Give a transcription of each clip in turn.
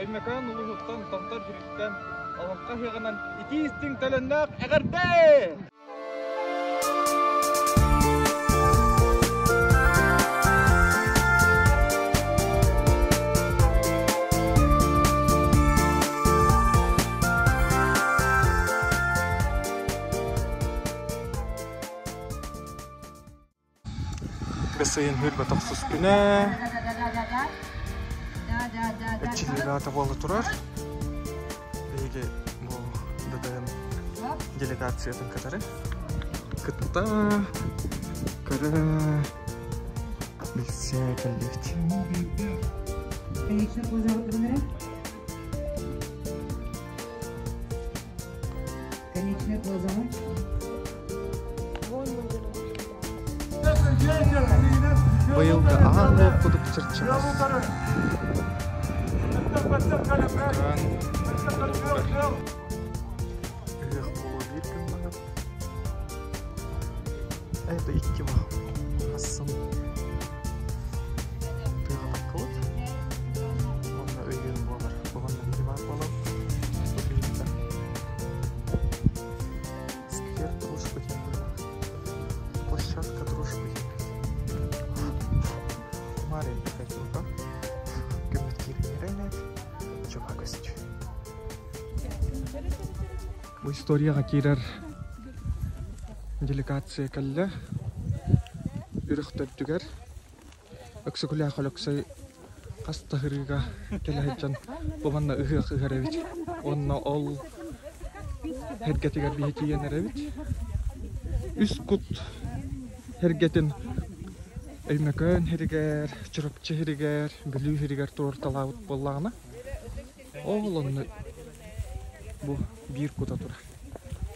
Өймөкөөн улууһуттан Томтор сириттэн Олоҥхо ыһыаҕынан итии-истиҥ төлөннөөх эҕэрдэ! Бэс ыйын хүрбэ тохсус күнэ Эччилиилаата буола турар. Биһиги бу ДДМ делегациятын кытары кытта көрө билсэ кэллибит. Конечная поза. Быйылгы аан лооккудук чырчымас. Ыһыах буолуо биир күн баҕар. Это икки Хассын тыаҕа таххыбыт. Уонна өйүөн буолар. Бугунна биһи баар буолабыт. Сквер дружбы диэн быһыылаах. Площадка дружбы диэн. Кумаар элбэх этилга. Көмүт киириннэрэн чума көстүү. Бу историяҕа киирэр делегация кэллэ. Үрэх төрдүгэр Өксөкүлээх Өлөксөй хас да ыһырыыга кэлэ сылдьан бу манна ыһыах ыһар эбит. Уонна ол эргэтигэр биһи тиийэн эрэбит. Үс кут эргэтин Өймөкөөн сиригэр, Чурапчы сиригэр, Бүлүү сиригэр туруорталаабыт буоллаҕына, ол онно бу биир кута турар.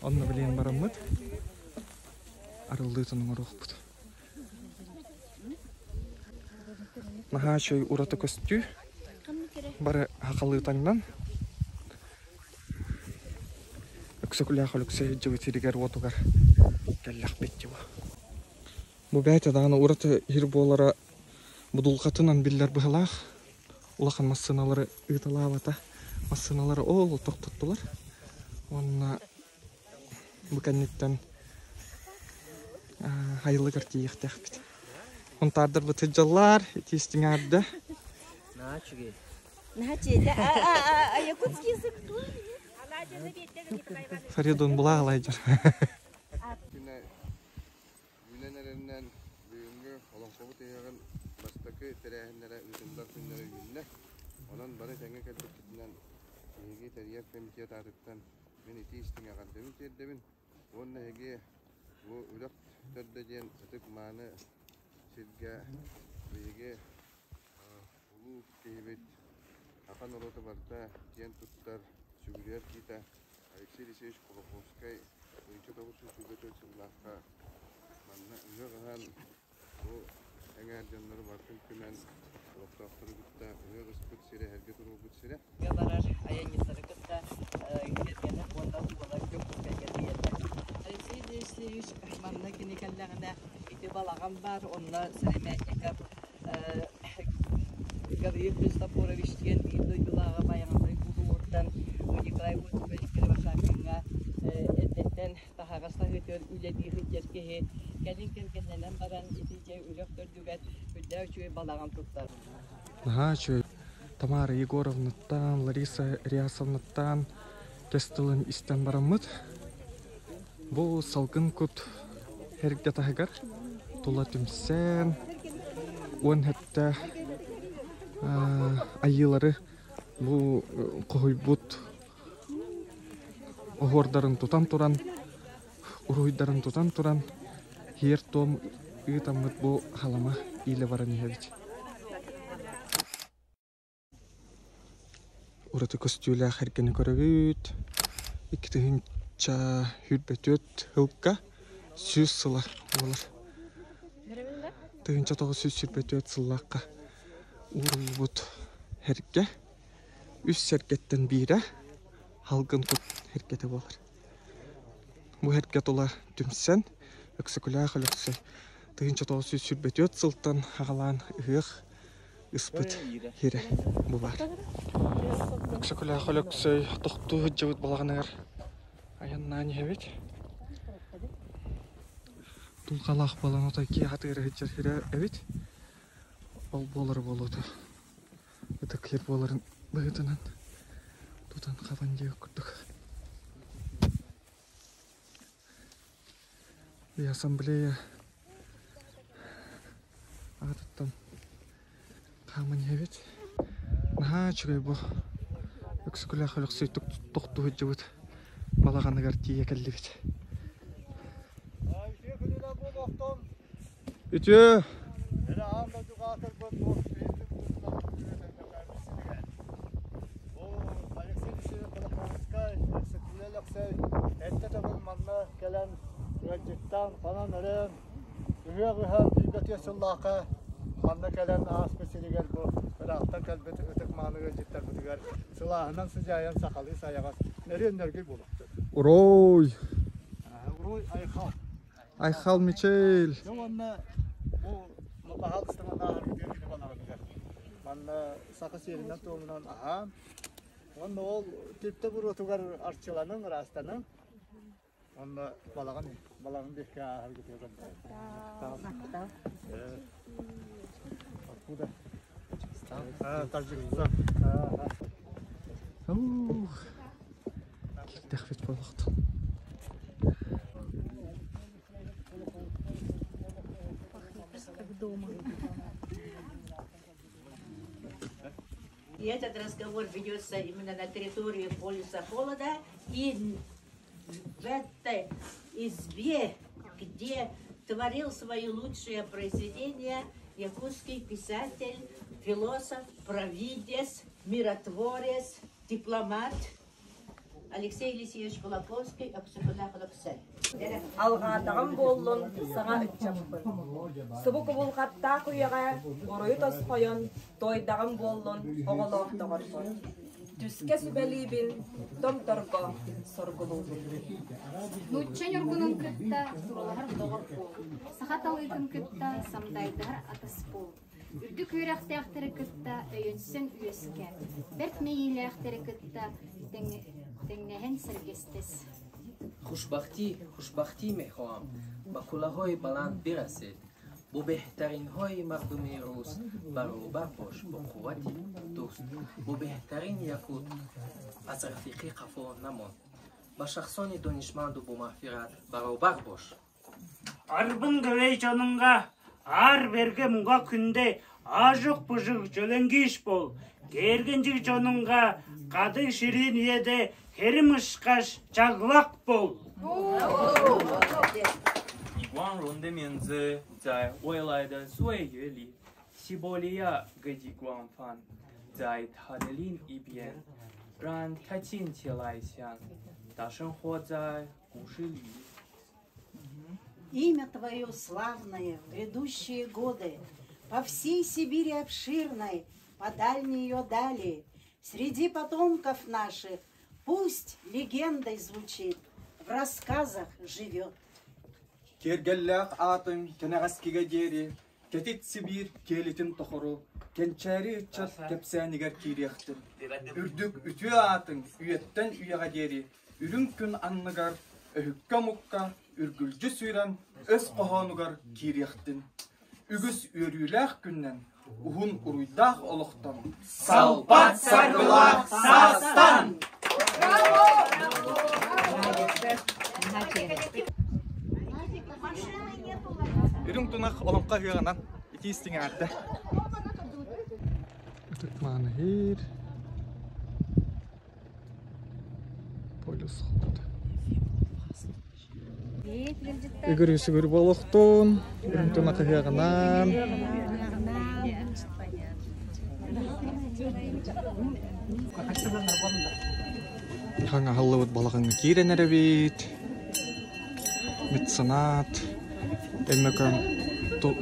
Онно билигин бараммыт арыллыытын оҥоруохпут. Наһаа үчүгэй ураты көстүү. Бары хахалыы таҥнан Өксөкүлээх Өлөксөй сылдьыбыт сиригэр-уотугар кэллэхпит дии. Бу бэйэтэ даҕаны ураты сир буолара будулҕатынан биллэр быһыылаах. Улахан массыыналары ыыталаабата. Массыыналары ол тохтоттулар. Уонна Бу кэнниттэн айылыгар тиийиэхтээхпит. Хунтаардарбыт сылдьаллар, ити истиҥээрдэ. Наһаа үчүгэй. Наһаа үчүгэй. А якутский язык тоже Фаридун булаалайдыр. Үүнэн эрэринэн бүгүҥҥү Олоҥхобут ыһыаҕын бастакы тэрээһиннэрэ ыытыллар күннэрэ үүннэ. Онон бары тэҥҥэ кэлбиккитинэн биһиги тэрийэр комитет аатыттан мин итии-истиҥ эҕэрдэбин тиэрдэбин уонна эһиги бу Үрэх төрдө диэн ытык-мааны сиргэ биһиги улуу киһибит саха норуота барыта киэн туттар, сүгүрүйэр киһитэ Алексей Алексеевич Кулаковскай 1924 сыллаахха манна ыһыах ыһан бу эҥээр дьоннору барытын түмэн олохтоохтору кытта ыһыах ыспыт сирэ, эргэ туруорбут сирэ. Барар айанньыттары кытта кэргэнэ уонна уола Дьокуускайга тиийэллэр. Алексей Алексеевич манна кини кэллэҕинэ ити балаҕан баар, онно Сыромятников Гаврил Христофорович диэн биир дойдулааҕа Байаҕантай улууһуттан Николай Осипович Кривошапкиҥҥа эрдэттэн таһаҕас таһыытыгар үлэлии сылдьар киһи кэлин кэргэннэнэн баран ити дьэ үрэх төрдүгэр үрдээх үчүгэй балаҕан туттар. Наһаа үчүгэй. Тамара Егоровнаттан, Лариса Реасовнаттан кэс тылын истэн бараммыт бу салгын кут эргэ таһыгар тула түмсэн 17 айыылары бу хоһуйбут оһуордарын тутан туран уруһуйдарын тутан туран һиэр-туом ыытаммыт бу халама иилэ баран иһэбит. Ураты көстүүлээх эргэни көрөбүт. 2024 сылга 100 сыла буолар. 1924 сыллаахха ууруллубут эргэ үс сэргэттэн биирэ Халгын кут эргэтэ буолар. Бу эргэ тула түмсэн Өксөкүлээх Өлөксөй 1924 сылтан аҕалаан ыһыах. ыспыт сирэ бу баар. Өксөкүлээх Өлөксөй тохтуу сылдьыбыт балаҕаныгар айаннаан иһэбит. Дулҕалаах буолан отой киэһэ атыыра сылдьар сирэ эбит. Ол буолара буолуо ытык сир буоларын быһыытынан тутан хабан диэбит курдук. И ассамблея аатыттан хааман иһэбит. Наһаа үчүгэй бу Өксөкүлээх Өлөксөй тохтуу сылдьыбыт балаҕаныгар тиийэ кэллибит. Үтүө! Эрдэ төгүл манна кэлэн ыалдьыттаан, хонон өрөөн, ыһыах ыһан сүүрбэтиэс сыллаахха манна кэлэн ааспыт сиригэр бу ыраахтан кэлбит ытык-мааны ыалдьыттарбытыгар сылааһынан сыдьаайан сахалыы сайаҕас нөрүөн-нөргүй буолуохтун. Уруй! Уруй айхал! Айхал Мичил! Дьэ уонна бу баһаалыста манна ааһаргытыгар кини балаҕаныгар манна саха сиэринэн-туомунан аһаан Уонна ол түптэ буруотугар арчыланыҥ, ыраастаныҥ. Уонна балаҕан балаҕан диэки ааһаргытыгар Махтал. Откуда? Таджикистан. Ух, киирдэхпит буолуохтун. Как дома. И этот разговор ведется именно на территории полюса холода и в этой избе, где творил свои лучшие произведения якутский писатель, философ, провидец, миротворец, дипломат Алексей Елисеевич Кулаковский, Өксөкүлээх Өлөксөй. Алҕаатаҕым буоллун саҥа ыччаппын. Субу кубулҕаттаах үйэҕэ уруйу тосхойон туойдаҕым буоллун оҕолоох доҕорбун. Түскэ сүбэлиибин, томторго соргулуубун. Нуучча ньургунун кытта сурулаһар доҕор буол, саха талыытын кытта самдайдаһар атас буол. Үрдүк үөрэхтээхтэри кытта өйөнсөн үөскэ, бэрт мэйиилээхтэри кытта тэҥнэһэн сэргэстэс. Хушбахтӣ, хушбахтӣ мехоҳам, ба кӯлаҳои баланд бирасед, бо беҳтаринҳои мардуми рус баробар бош, бо қуввати дӯст, бо беҳтарин якут аз рафиқӣ қафо намон, ба шахсони донишманду бомағфират баробар бош. Арбын көвей жонунга ар берге муга күнде ажык-быжык жөлөнгүйш бол. Кергенжик жонунга кады ширин иеде херим ышкаш чаглак бол. 你光荣的名字在未来的岁月里，西伯利亚各级广泛，在它的另一边，让它听起来像它生活在故事里。 Имя Твое славное в грядущие годы По всей Сибири обширной, по дальней ее дали, Среди потомков наших пусть легендой звучит, в рассказах живет. Киэргэллээх аатын кэнэҕэскигэ диэри кэтит Сибиир киэлитин тохору кэнчээри ыччат кэпсээнигэр киириэхтин. Үрдүк үтүө аатыҥ үйэттэн үйэҕэ диэри үрүҥ күн анныгар өһүккэ омукка үргүлдьү сүүрэн өс хоһоонугар киириэхтин. Үгүс үөрүүлээх күннэн, уһун уруйдаах олохтон Салбат саргылаах саастан! Үрүҥ тунах олоҥхо ыһыаҕынан итии истиҥ эҕэрдэ. Ытык мааны иһир. Полюс холода. Үгүр үсүгүр буолуохтун, үрүҥ тунах ыһыаҕынан. Хаҥ аһыллыбыт балаҕаҥҥа киирэн эрэбит. Меценат, Өймөкөөн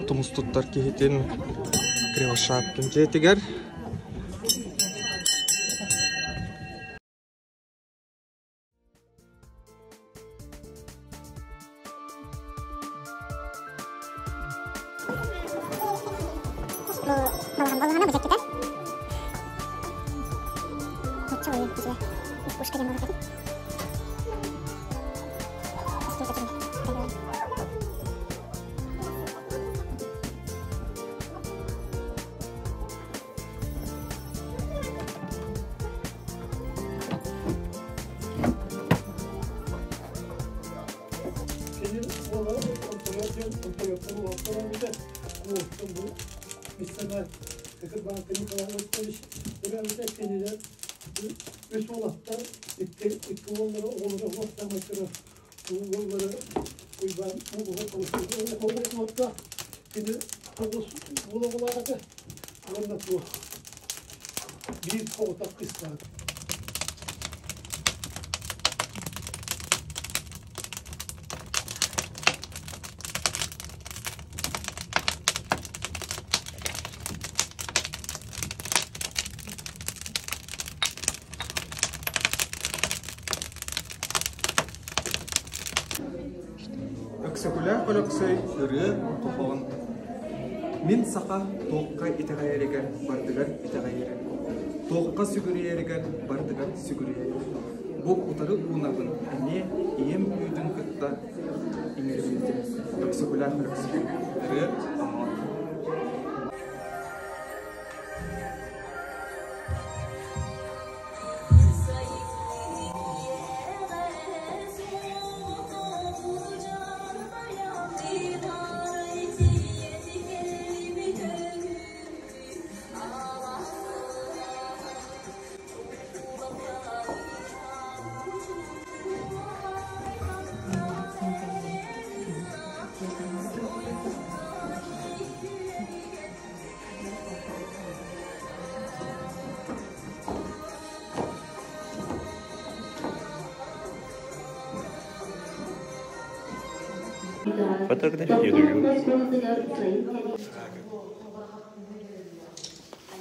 тумус туттар киһитин Кривошапкин дьиэтигэр. Кини уола Онтуйа диэн Онтуйаттан улахан оҥорбута. Уолтан бу миссана Кыкырбаанка Николай Васильевич төрөөбүтэ. Кинилэр үс уолаттар, икки икки уоллара оҕолоро уоттаамайтара уоллара Уйбаан уолаттаах. Кини тоҕус уол оҕолоох этэ уонна туох биир соҕотох кыыстаах. Өксөкүлээх Өлөксөй ырыа хоһоон Мин саха туохха итэҕэйэригэр барытыгар итэҕэйэрим, туохха сүгүрүйэригэр барытыгар сүгүрүйэрим. Бу утары уунабын эмиэ ийэм үүтүн кытта иҥэриммитим. Өксөкүлээх Өлөксөй ырыа хоһоон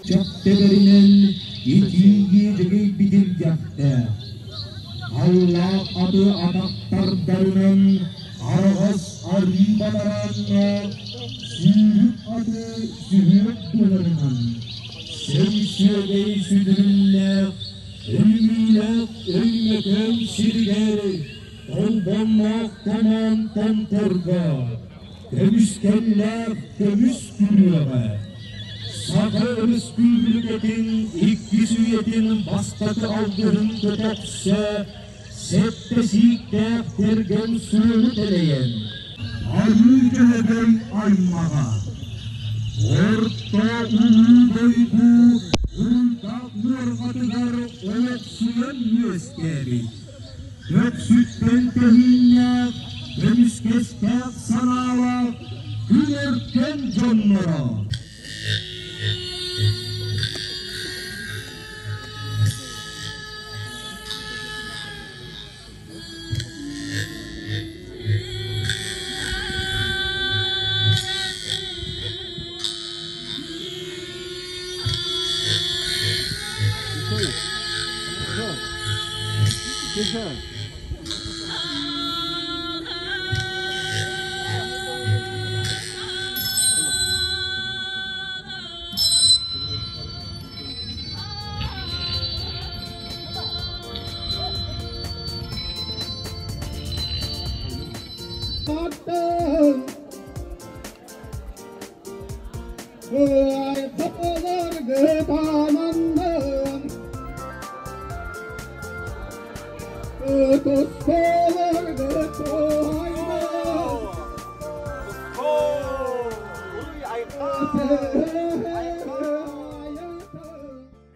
Чэптэбэринэн итииги дьэгийбитиргэхтээх, аллаах аты атахтардарынан араҕас арыы бадарааннаах сүүрүк аты сүһүөх буоларынан, сөҥ-сүөгэй сүдүрүннээх, үҥүүлээх Өймөкөөн сиригэр Толбонноох томоон томторго, көмүскэллээх көмүс күрүөҕэ, Саха Өрөспүүбүлүкэтин иккис үйэтин бастакы алгыһын көтөхсө, сэттэ сииктээх тэргэн суолу тэлэйэн, Айыы Дьөһөгөй аймаҕа, Орто Улуу дойду уруйдаах уорҕатыгар олохсуйан үөскээбит, Өксүттэн тэһииннээх, көмүскэстээх санаалаах күн өркөн дьонноро!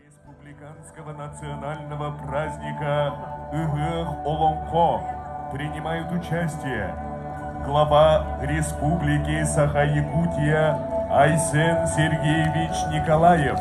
Республиканского национального праздника Ыһыах Олоҥхо принимают участие глава Республики Саха-Якутия Айсен Сергеевич Николаев,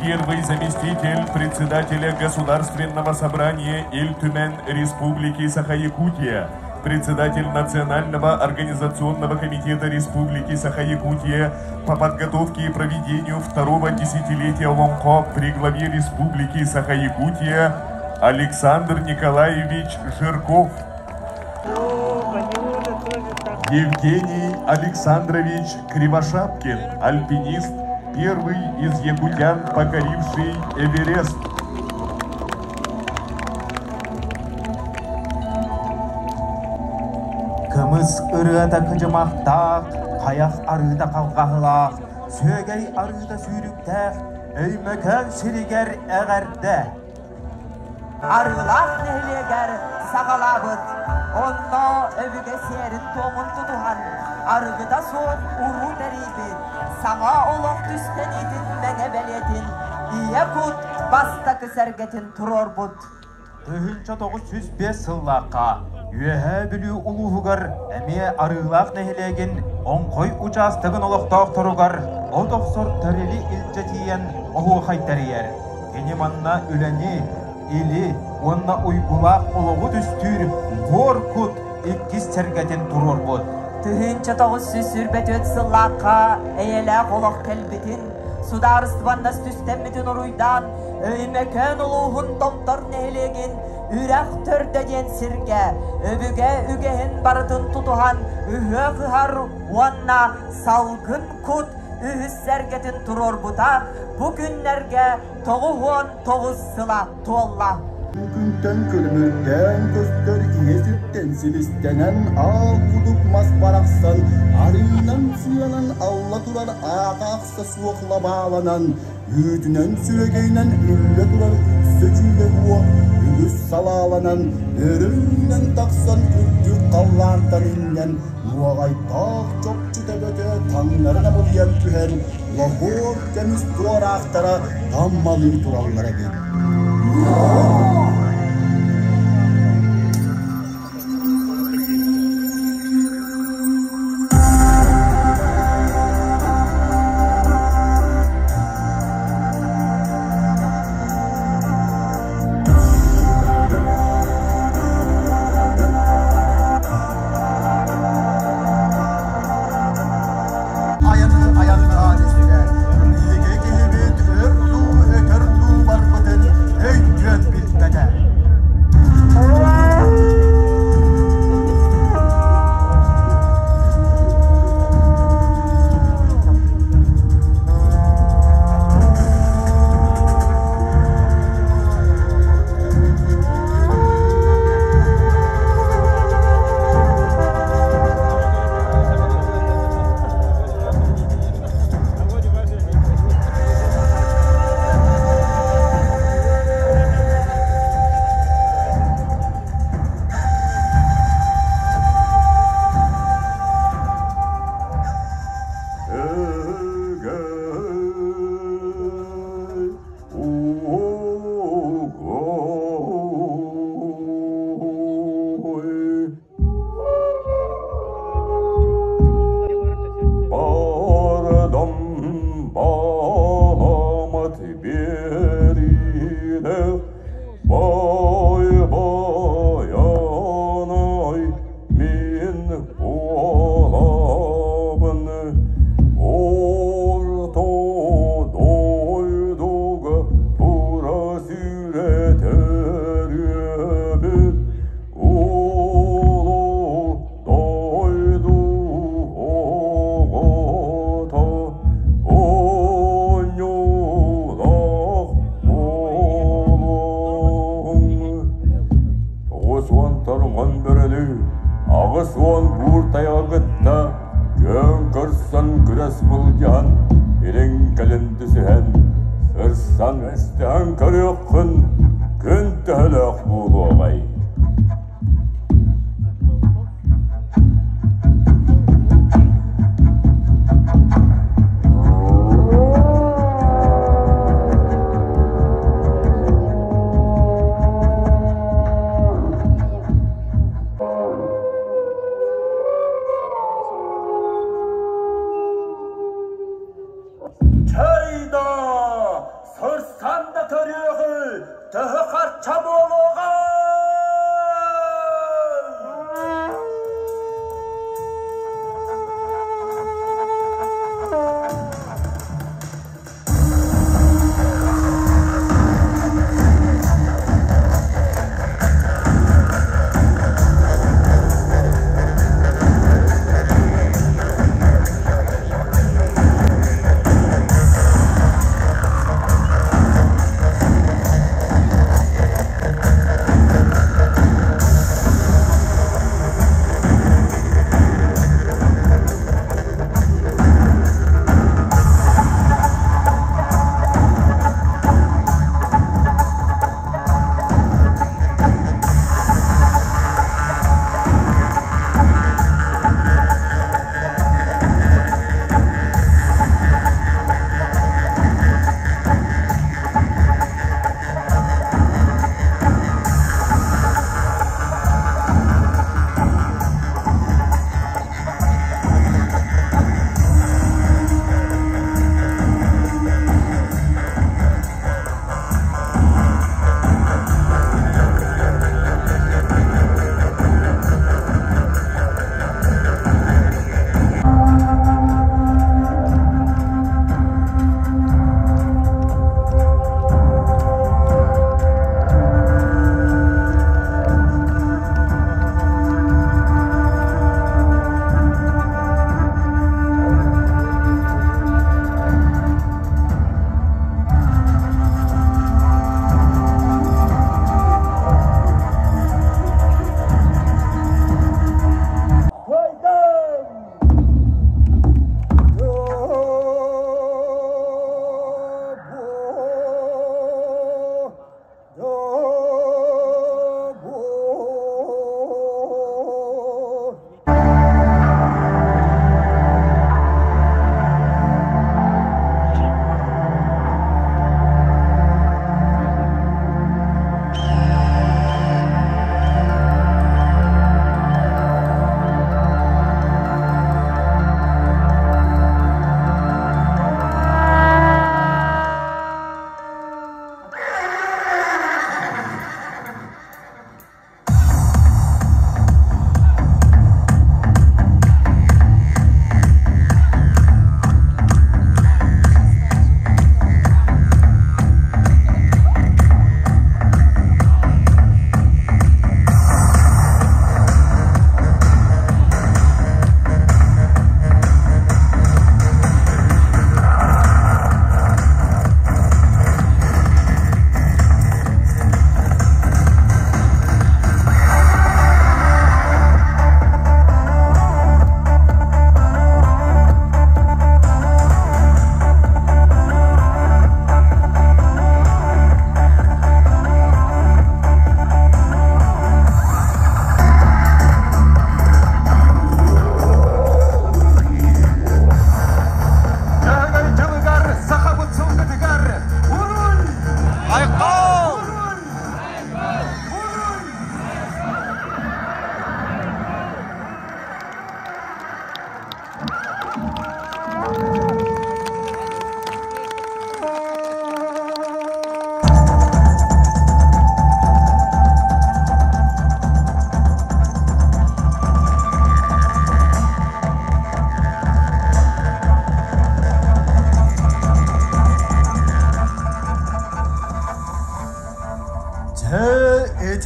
первый заместитель председателя Государственного собрания Ил-Түмэн Республики Саха-Якутия, председатель Национального организационного комитета Республики Саха-Якутия по подготовке и проведению второго десятилетия Олоҥхо при главе Республики Саха-Якутия Александр Николаевич Жирков. Евгений Александрович Кривошапкин, альпинист, первый из якутян, покоривший Эверест. Кымыс ырыата кыдьымахтаах, хайах арыыта халҕаһылаах, сүөгэй арыыта сүүрүктээх Өймөкөөн сиригэр эҕэрдэ! Арыылаах нэһилиэгэр саҕалаабыт. Онно өбүгэ сиэрин-туомун тутуһан, арыгыта суох уруу тэрийбит, саҥа олох түстэниитин мэҥэ бэлиэтин, ийэ кут бастакы сэргэтин туруорбут. 1905 сыллаахха Үөһээ Бүлүү улууһугар эмиэ Арыылаах нэһилиэгин Оҥхой учаастагын олохтоохторугар от охсор тэрили илдьэ тиийэн оһуохай тэрийэр. Кини манна үлэни, или уонна уйгулаах олоҕу түстүүр буор кут иккис сэргэтин туруорбут. 1924 сыллаахха эйэлээх олох кэлбитин, судаарыстыбаннас түстэммитин уруйдаан, Өймөкөөн улууһун Томтор нэһилиэгин Үрэх Төрдө диэн сиргэ өбүгэ үгэһин барытын тутуһан ыһыах ыһар уонна салгын кут үһүс сэргэтин туруорбута бу күннэргэ 99 сыла туолла. Күнтэн күлүмүрдээн көстөр ийэ сиртэн силистэнэн аал кудук мас барахсан арыынан сыанан алла турар аата-ахса суох лабааланан үүтүнэн сүөгэйинэн үллэ турар үксэ дьүүлэ уох үгүс салааланан өрө үүнэн тахсан үрдүк халлаантан иҥнэн нуоҕайтаах чопчу төбөтө таҥнары намылыйан түһэн лоһуор көмүс туораахтара таммалыы тураллар эбит. Айаны айаннаан истэ. Биһиги киһибит өр дуу, өтөр дуу барбытын өйдүөн билбэтэ. Бардам баламат берине бай баянай мин буолабын орто дойдуга тура сүүрэтэрүөбүт Улуу дойду оҕото оонньуулаах буолуоҥ. 90 торҕон бөрөнү 80 буур тайаҕы кытта күөн көрсөн күрэс былдьаһан илин-кэлин түсүһэн сырсан истэһэн көрүөххүн күн төһөлөөх буолуоҕай? Чэй да, сырсан да көрүөҕү, төһө харча буолуоҕай?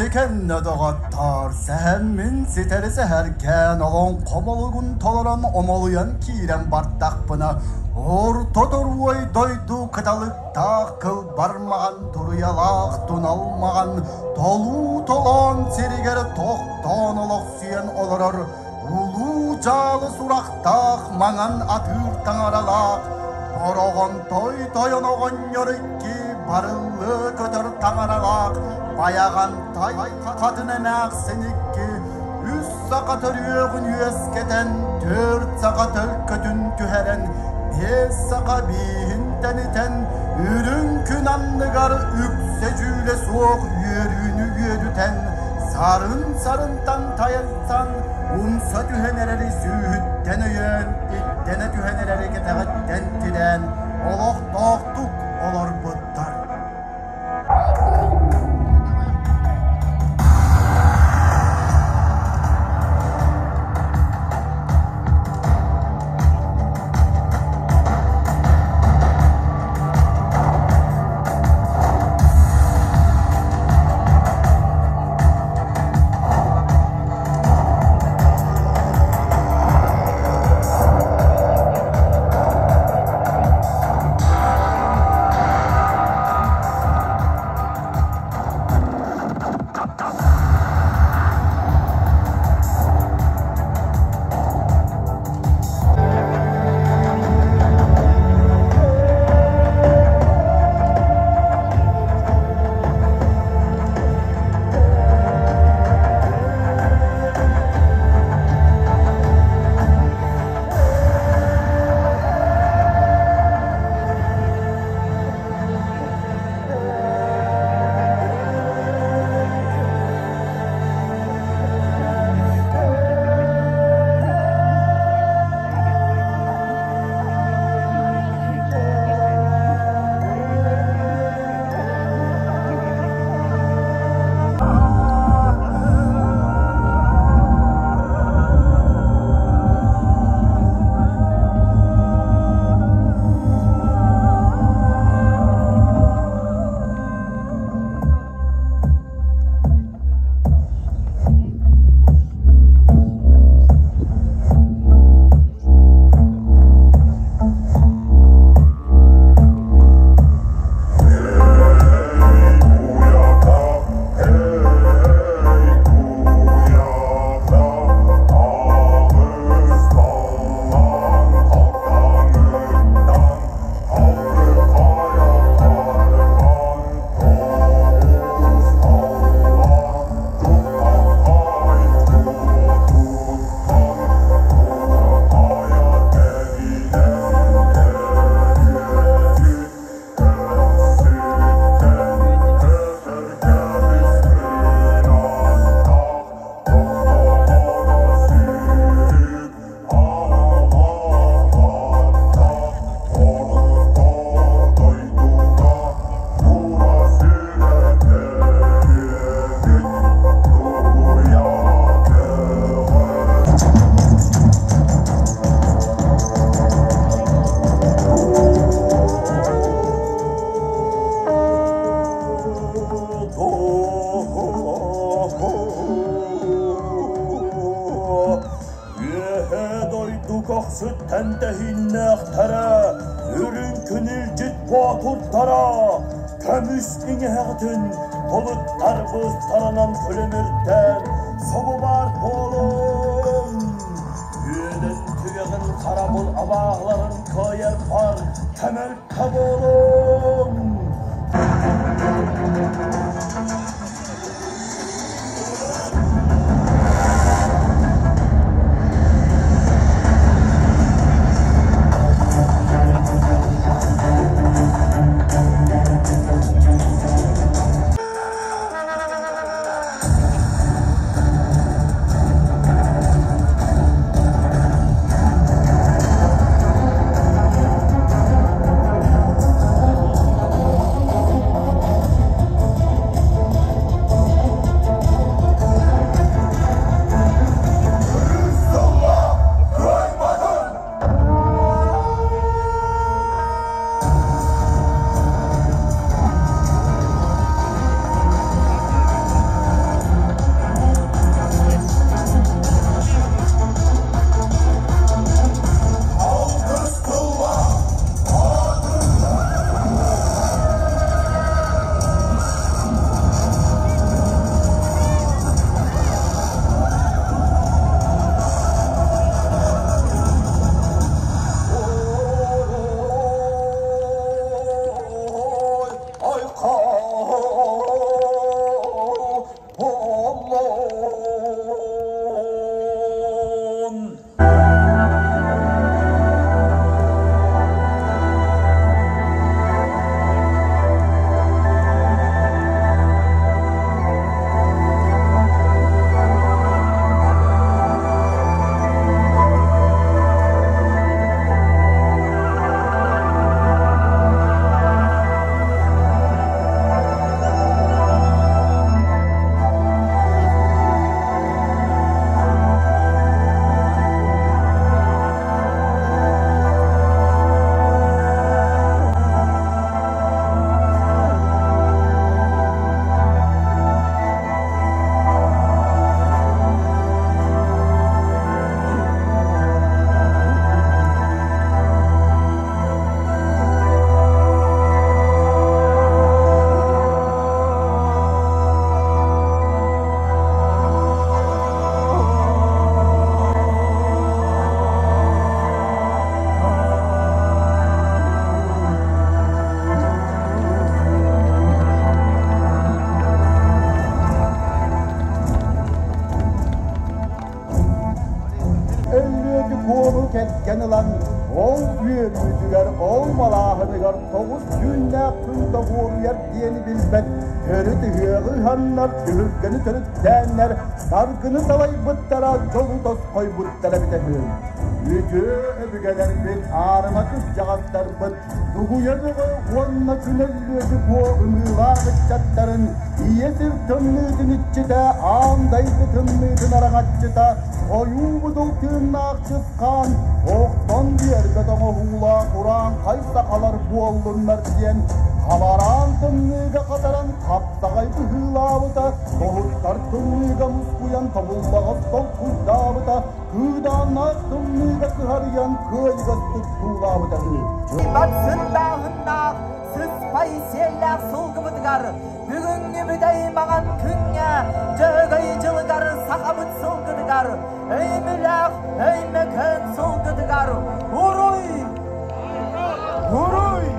Ити кэннэ доҕоттоор, сэһэммин ситэри сэһэргээн, олоҥхо молугун толорон омолуйан киирэн бардахпына, орто доруой дойду кыталыктаах кылбар маҕан туруйалаах тунал маҕан толуу толоон сиригэр тохтоон олохсуйан олорор улуу дьаалы сурахтаах маҥан атыыр таҥаралаах Бороҕонтой тойон оҕонньор икки барыллыы көтөр таҥаралаах Байаҕантай хатын эмээхсин икки үс саха төрүөҕүн үөскэтэн, түөрт саха төлкөтүн түһэрэн, биэс саха бииһин тэнитэн, үрүҥ күн анныгар үксэ дьүүлэ суох үөрүүнү үөдүтэн, сарын-сарынтан тайансан, умса түһэн эрэри сүүһүттэн өйөөн, иттэнэ түһэн эрэри кэтэҕиттэн тирээн, олохтоохтук олорбуттар. Үөһээ дойду көхсүттэн тэһииннээхтэрэ, үрүҥ күнүлдьүт боотурдара, көмүс иҥэһэҕитин былыттар быыстарынан күлүмүрдээн собубаар буолуҥ! Үөдэн түгэҕин харабыл абааһыларын кыайарбар көмөлтө буолуҥ! үөрүүтүгэр ол малааһыныгар тоҕус түүннээх күн тоҕуоруйар диэни билбэт төрүт ыһыаҕы ыһаннар, түһүлгэни төрүттээннэр, саргыны салайбыттара, дьолу тосхойбуттара эбитэ үһү. Үтүө өбүгэлэрбит, аарыма кырдьаҕастарбыт Дугуйа бөҕө уонна күнэллүөтү куо ымыылаах ыччаттарын ийэ сир тымныытын иччитэ, аан дайды тымныытын араҥаччыта, хойуу будул тыыннаах чысхаан, охтон биэрбэт оҥоһуулаах урааҥхай сахалар буоллуннар диэн хабараан тымныыга хатаран хаптаҕай быһыылаабыта, тоһуттар тымныыга мускуйан тобуллаҕас толкуйдаабыта, Кыыдааннаах тымныыга кыһарыйан кыайыгас туттуулаабыта үһү. Сындааһыннаах, сыспай сиэллээх сылгыбытыгар бүгүҥҥү бүтэй маҥан күҥҥэ Дьөһөгөй дьылыгар сахабыт сылгытыгар өймүлээх Өймөкөөн сылгытыгар уруй! Уруй!